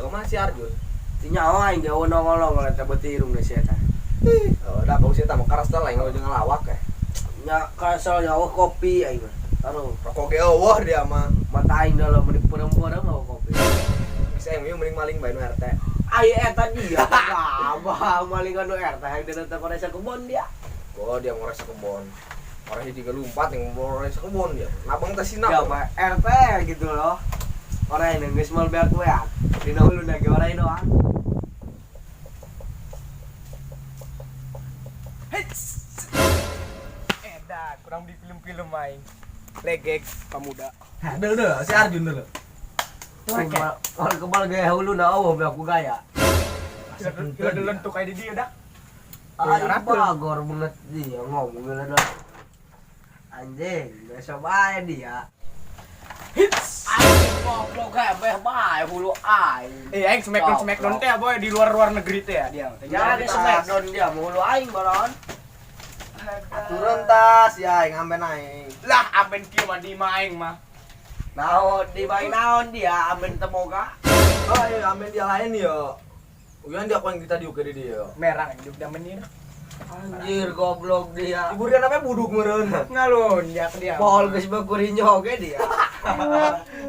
Mah si Arjun. Teu nyaho aing ge nongol-nongol eta beuti irung si eta. Oh, dah bau si eta mah karas teh lain jeung ngalawak eh. Nya kasal nyawa kopi aing mah. Taruh Rokok ge eueuh dia mah. Mata aing dalam meni peureum-peureum mau kopi. Bisa yang mending maling bae nu RT. Ai eta dia gabah maling anu RT hayang dina teh koresa kebon dia. Oh, dia ngores kebon. Orang juga lompat yang ngores kebon dia. Nabang teh sinap. Ya mah RT gitu loh. Orang yang geus moal beak weak. Dina huluna ge orang doang. Edan, kurang di film-film aing. Legek pemuda. Hah, dulu si Arjun dulu. Kebal kebal gaya huluna eueuh beak ku gaya. Gila dulu tuh kayak di dia dah. Aing bagor banget dia ngomong gila dah. Anjing, besok bae dia. Hits. Anjing goblok hebeh bae hulu aing. Eh, aing smackdown smackdown teh boy di luar-luar negeri teh ya dia. Jangan di smackdown dia mau hulu aing balon. Turun tas ya aing amben aing. Lah, aben kieu mah di imah aing mah. Naon di main naon dia amen temoga. Oh, iya amben dia lain yo. Uyan dia aku yang kita diuke di dia. Merah aing hidup menir. Anjir goblok dia. Ibu dia namanya buduk meureun. Ngalunjak dia. Pol geus bakurinyo oge dia.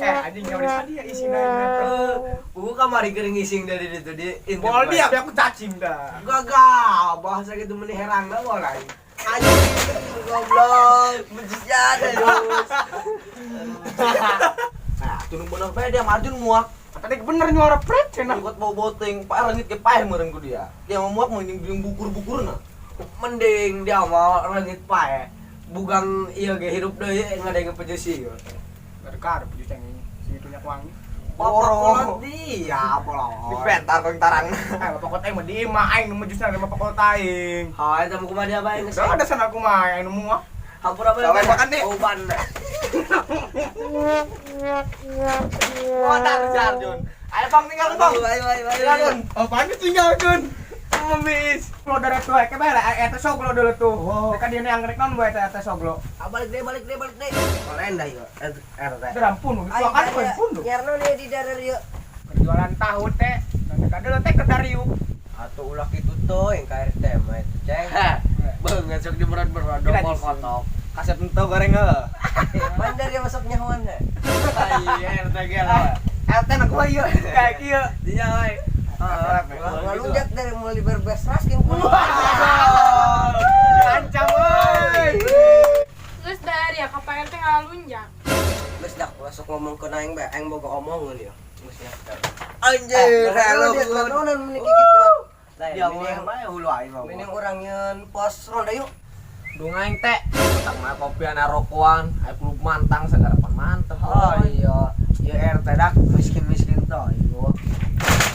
Eh, anjing nyawa di dia isina aing. Buku kamari keur ngising dari ditu di intip Bol bae. dia aku cacing dah. Gagah, bahasa gitu meni herang dah bol aing. Anjing goblok, mujizat ada Yus. Nah, tunung bener bae dia Marjun muak. Tadi bener nyuara pret cenah. Ikut bau boting, pak rengit ke paeh meureun ku dia. Dia mau muak mau jeung bukur-bukurna. Mending dia mau rengit pae. Bugang ieu ge hirup deui ngadenge pejusi. Berkar puju ceng ini. Segitunya wangi. Bapak kolot dia bolon. Dipentar kau tarang. Eh, bapak kota aing mah di imah aing nu mejusna bapak kota aing. Ha, eta mah kumaha dia bae geus. Udah ada sana aku mah aing nu muak. Hampura bae. Sampai makan nih. Uban. Oh, tar si Arjun. Ayo Bang tinggal Bang. Ayo ayo ayo. Tinggalkeun. Oh, pan tinggalkeun. Memis. Lo dari tuh kayak bae lah eta soglo dulu tuh. Mereka dia yang rek naon bae eta soglo. Ah, balik deh, balik deh, balik deh. Oleh dah yuk, RT. Udah ampun, itu kan pun tuh. Nyarno nih di daerah yuk. Jualan tahu teh. Nanti dulu teh ke Dariuk. Atau ulah kitu tuh yang KRT mah itu ceng. Banget sok diberat-berat Gila, dongkol di sini. kotok. Kaset enteu goreng heuh. Mandar ya masuk nyahoan deh. Iya, RT ge lah. RT na gua ieu. Kayak kieu. Dinya we. Ngalunjak dari mulai berbes raskin kulo. Ancam euy. Geus dari ya ka Pak RT ngalunjak. Geus dak masuk ngomong ke aing bae, aing boga omongan ya. Geus ya. Anjir, hello. Nonon meni kitu. Dia mau yang bae hulu aing mah. Mending urang nyeun pos ronda yuk. Dung aing teh. Tang mah kopi ana rokokan, aing kudu mantang sagara pan mantep. Oh iya, ya RT dak miskin-miskin toh ieu.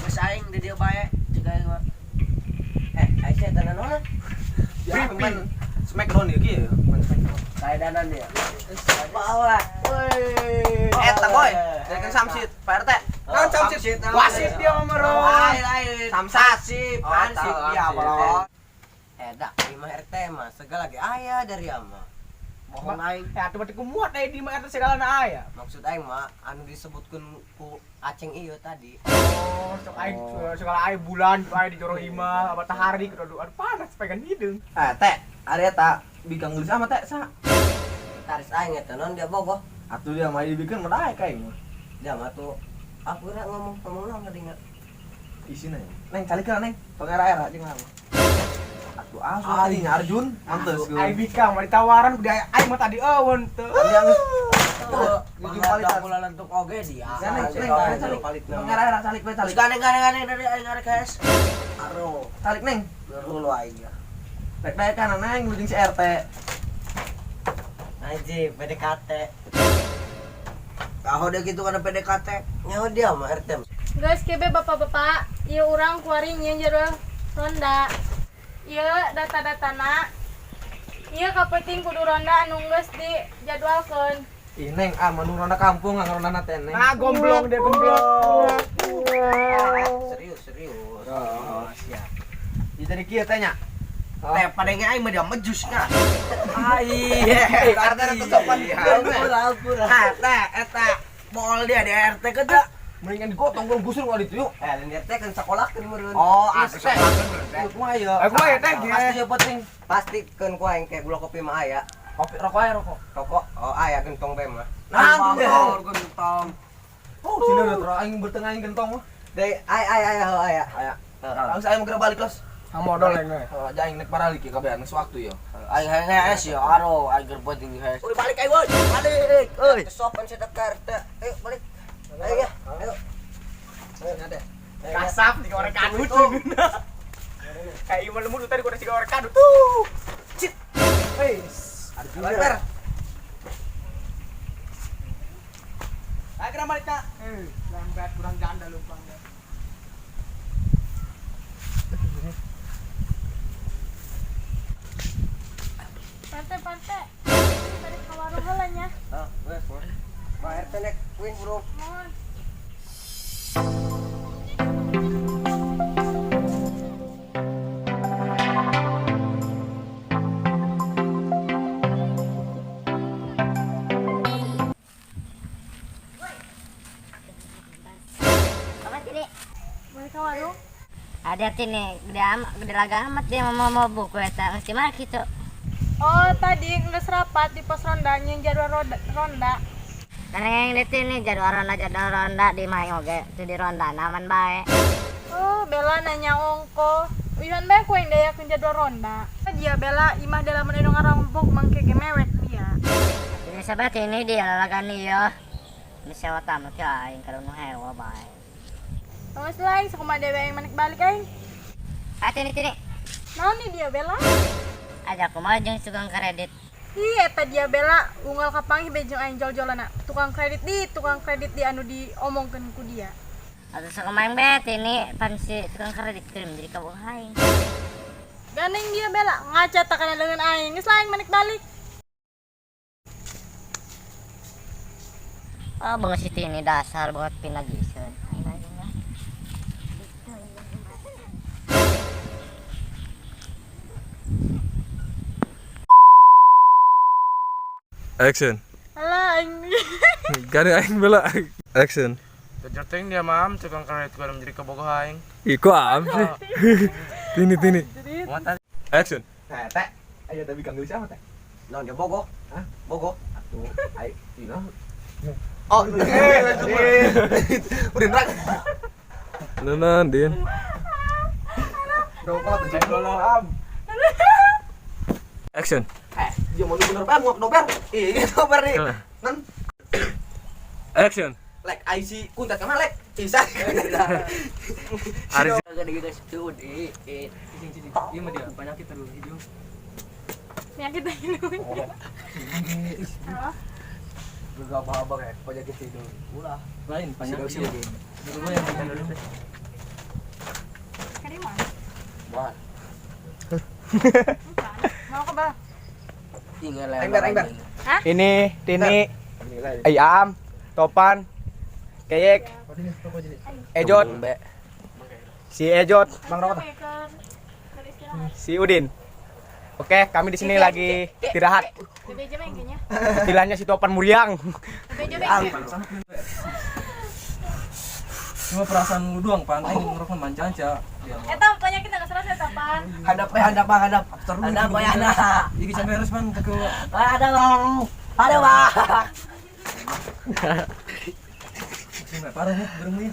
Geus aing di dieu bae, cek aing mah. Eh, aing teh tenan nonon. Ya main smackdown ieu kieu, main smackdown. Kaedanan dia. Bawa. Woi. Eta boy, dari Samsit, Pak RT. Naon Samsit? Wasit dia mah meureun. Lain lain. Samsat. Hansip, Oh, hansip tahu, dia hansip. bolon. Eh, dak lima RT mah segala ge aya dari ama. Bohong aing. Ya atuh berarti ku muat aya di imah RT segala na aya. Maksud aing mah anu disebutkeun ku Aceng ieu tadi. Oh, sok aing segala aing bulan aya di jero imah, matahari kudu aduh panas pegang hidung. Eh, teh, ari eta bikang geus sama teh sa. Taris aing eta non dia bogoh. Atuh dia mah dibikin mah daek aing mah. Dia mah tuh aku ira ngomong ngomong naon tadi nggak. Isina ya. Neng calik lah neng, tong era-era jeung lama. Atuh asuh tadi nya Arjun, mantes Aing bikang mah ditawaran udah aing mah tadi eueun teu. Dia geus Jujur palit pula lentuk oge dia. Ya, neng, neng, neng, calik. Tong era-era calik we calik. Terus gane-gane dari aing arek guys. Aro, Calik neng. hulu aing ya. Rek daek kana neng lu jeung si RT. Anjing PDKT. Tahu dia gitu kana PDKT. Nyaho dia mah RT. Geus kebe bapak-bapak, ieu urang kuari nyieun jadwal ronda. Ieu data-datana. Ieu kapenting kudu ronda anu geus dijadwalkeun. Ih neng, ah manu ronda kampung ah ronda teh neng. Ah gomblong dia gomblong. Serius, serius. Oh, siap. Ya jadi kieu teh nya. Teh padenge aing mah dia mejus nya. Ai, RT teh sopan. Ampura, ampura. Ha, teh eta bol dia di RT ke teh. Mendingan digotong gua gusur nggak itu yuk. Eh, lain teh kan sekolah kan meureun. Oh, asik. Yuk kumaha ya? Aku mah ya teh. Pasti ya penting. Pasti keun ku aing kayak gula kopi mah aya. Kopi rokok aja rokok. Rokok oh aya gentong bae mah. Nah, gentong. Gentong. Oh, sini udah terang aing bertengah aing gentong mah. Deh, ay ay ay heuh aya. Aya. Langsung aing mau geura balik los. Modal aing we. Oh, aing nek paralik ya kabehan geus waktu ya. Aing hayang hees ya, aro aing keur penting hees. Uy, balik aing woi. Balik. Euy. Sopan sedekar teh. Ayo balik. Ayo ya. Ayo. Kasap di orang kadut. Kayak iman lemut tadi gua tiga orang kadut tuh. Cit. Wes. Balik, Per. Ayo kena balik tak. Eh, lambat kurang janda lu bang. Pante pante. Balik ka warung heula nya. Ah, wes. Bayar teh nek kuing bro. Mohon. Apa sih, Dik? Balik ka warung. Ada tini, gede amat, gede laga amat dia mau mau buku eta mesti mah gitu. Oh, tadi geus rapat di pos ronda nyeun jadwal ronda. Karena yang di sini jadwal ronda di main oge, itu di ronda naman bae. Oh, Bella nanya ongko. Uyuhan bae ku yang dayakeun jadwal ronda. Dia Bella imah dalam anu ngarampok mangke ge mewek dia. Ini sahabat ini dia lalagan ieu. Ini sewa tamu ke aing kalau nu hewa bae. Tunggu lain sakumaha dewe aing manik balik aing. Ah tini tini, Naon nih dia Bella? aja kumaha jeung tukang kredit. Ih, eta dia Bella unggal kapanggih be jeung aing jol-jolana. Tukang kredit di anu diomongkeun ku dia. Atau sakumaha bae tini pan si tukang kredit kirim jadi kabogoh aing. Gandeng dia Bella ngaca takana leungeun aing. Geus lah aing manik balik. Oh, banget si tini dasar buat pinagiseun. Aing aja lah. Action. Alah aing. Gak ada aing bela. Action. Terjerting dia mam, tukang kredit gua menjadi kebogoh aing. Ih, kok am sih? Tini tini. Action. Nah, teh. Ayo tapi ganggu siapa teh? Naon dia bogoh? Hah? Bogoh. Atuh, aing Tina. Oh, udah nerak. Nanan, Din. Rokok tuh cek am. Action. Eh, dia mau bener ber, mau nober. Ih, nober nih. Nan, Action. lek IC kuntat kemana lek? Isa. Aris. Gede gitu situ di. Iya mah dia penyakit terus hidung. Penyakit hidung. Gak apa-apa ya, penyakit hidung. Ulah. Lain penyakit. Sih Dulu yang kita dulu. Kari mah. Wah, Mau ke bah? tinggal Ember, ember. Ini Tini, Ayam, Topan, Keyek, Ejot, si Ejot, Bang rokok. si Udin. Oke, kami di sini lagi istirahat. Istilahnya si Topan Muriang. Cuma perasaan lu doang, pan. Aing ngerokok mancanca. Eta penyakit enggak salah saya Topan. Hadap hadap hadap. Hadap ya hadap. Iki can beres pan ke Ada bang. Ada bang. Parah nih, bereng nih.